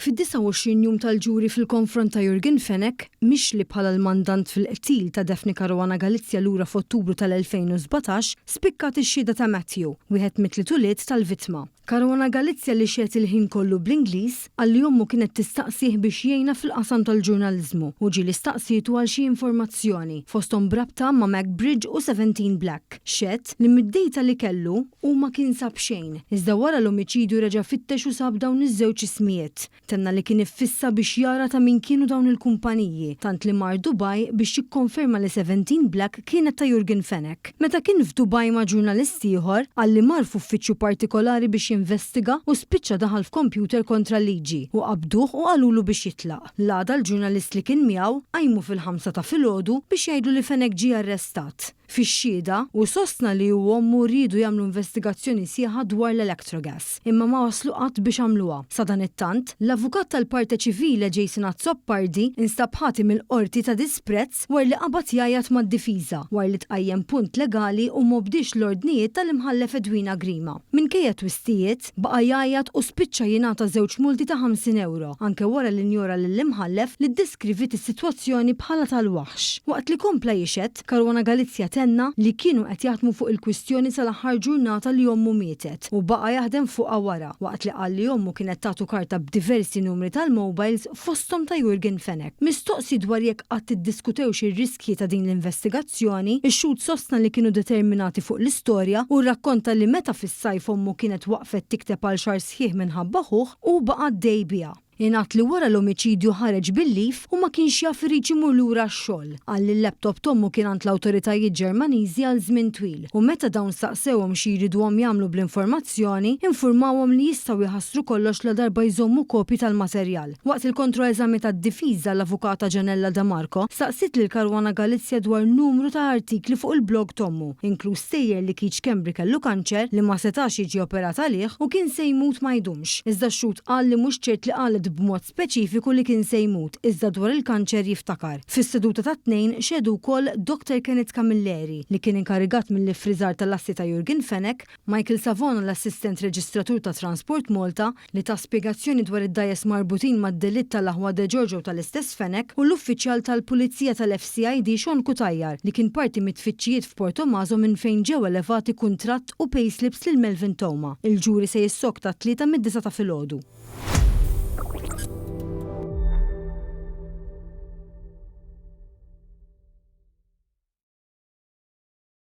Fid-29 jum tal-ġuri fil-konfront ta' Yorgen Fenech, mixli bħala l-mandant fil-qtil ta' Daphne Caruana Galizia lura f'Ottubru tal-2017, spikkat ix-xhieda ta' Matthew, wieħed mit-tliet ulied tal-vittma. Caruana Galizia li xehed il-ħin kollu bl-Ingliż, qal li ommu kienet tistaqsih biex jgħinha fil-qasam tal-ġurnaliżmu u ġieli staqsietu għal xi informazzjoni, fosthom b'rabta ma' Macbridge u Seventeen Black. Xehed li mid-data li kellu, Hu ma kien sab xejn, iżda wara l-omiċidju reġa' fittex u sab dawn iż-żewġ ismijiet. Tenna li kien iffissa biex jara ta' min kienu dawn il-kumpaniji, tant li mar Dubai biex jikkonferma li Seventeen Black kienet ta' Yorgen Fenech. Meta kien f'Dubai ma' ġurnalist ieħor, qal li mar f'uffiċċju partikolari biex jinvestiga u spiċċa daħal f'kompjuter kontra l-liġi u qabduh u qalulu biex jitlaq. L-għada l-ġurnalist li kien miegħu qajmu fil-ħamsa ta' filgħodu biex jgħidlu li Fenech ġie arrestat. Fix-xhieda, hu sostna li hu u ommu riedu jagħmlu investigazzjoni sħiħa dwar l-Electrogas, imma ma waslu qatt biex għamluha. Sadanittant, l-avukat tal-parte civile Jason Azzopardi instab ħati mill-Qorti ta' disprezz wara li qabad jgħajjat mad-difiża wara li tqajjem punt legali u m'obdiex l-ordnijiet tal-Imħallef Edwina Grima. Minkejja twissijiet, baqa' jgħajjat u spiċċa jingħata żewġ multi ta' 50 ewro, anke wara li njora lill-Imħallef li ddeskriviet is-sitwazzjoni bħala tal-waħx. Waqt li kompla jixhed, Caruana Galizia tenna li kienu qed jaħdmu fuq il-kwistjoni sal-aħħar ġurnata li ommu mietet u baqa' jaħdem fuqha wara, waqt li qal li ommu kienet tatu karta b'diversi numri tal-mobiles fosthom ta' Yorgen Fenech. Mistoqsi dwar jekk qatt iddiskutewx ir-riskji ta' din l-investigazzjoni, ix-xhud sostna li kienu determinati fuq l-istorja u rrakkonta li meta fis-sajf ommu kienet waqfet tikteb għal xahar sħiħ minħabba ħuh, hu baqa' għaddej biha. Ingħad li wara l-omiċidju ħareġ bil-leave u ma kienx jaf iridx imur lura għax-xogħol. Qal li l-laptop t'ommu kien għand l-awtoritajiet Ġermaniżi għal żmien twil u meta dawn staqsewhom xi jriduhom jagħmlu bl-informazzjoni, infurmawhom li jistgħu jħassru kollox ladarba jżommu kopji tal-materjal. Waqt il-kontroeżami tad-difiża, l-Avukata Gianella De Marco staqsiet lil Caruana Galizia dwar numru ta' artikli fuq il-blog t'ommu, inkluż stejjer li Keith Schembri kellu kanċer li ma setax jiġi operat għalih u kien se jmut ma jdumx. Iżda x-xhud Qal li mhux ċert li qalet b'mod speċifiku li kien se jmut, iżda dwar il-kanċer jiftakar. Fis-seduta tat-Tnejn xehdu wkoll Doctor Kenneth Camilleri, li kien inkarigat mill-iffriżar tal-assi ta' Yorgen Fenech, Michael Savona l-Assistent Reġistratur ta' Transport Malta, li ta spjegazzjoni dwar id-dgħajjes marbutin mad-delitt tal-aħwa Degiorgio tal-istess Fenech, u l-uffiċjal tal-Pulizija tal-FCID Sean Cutajar, li kien parti mit-tfittxijiet f'Portomaso minn fejn ġew elevati kuntratt u payslips lil Melvin Theuma. Il-ġuri se jissokta t-Tlieta mid-disgħa ta' filgħodu.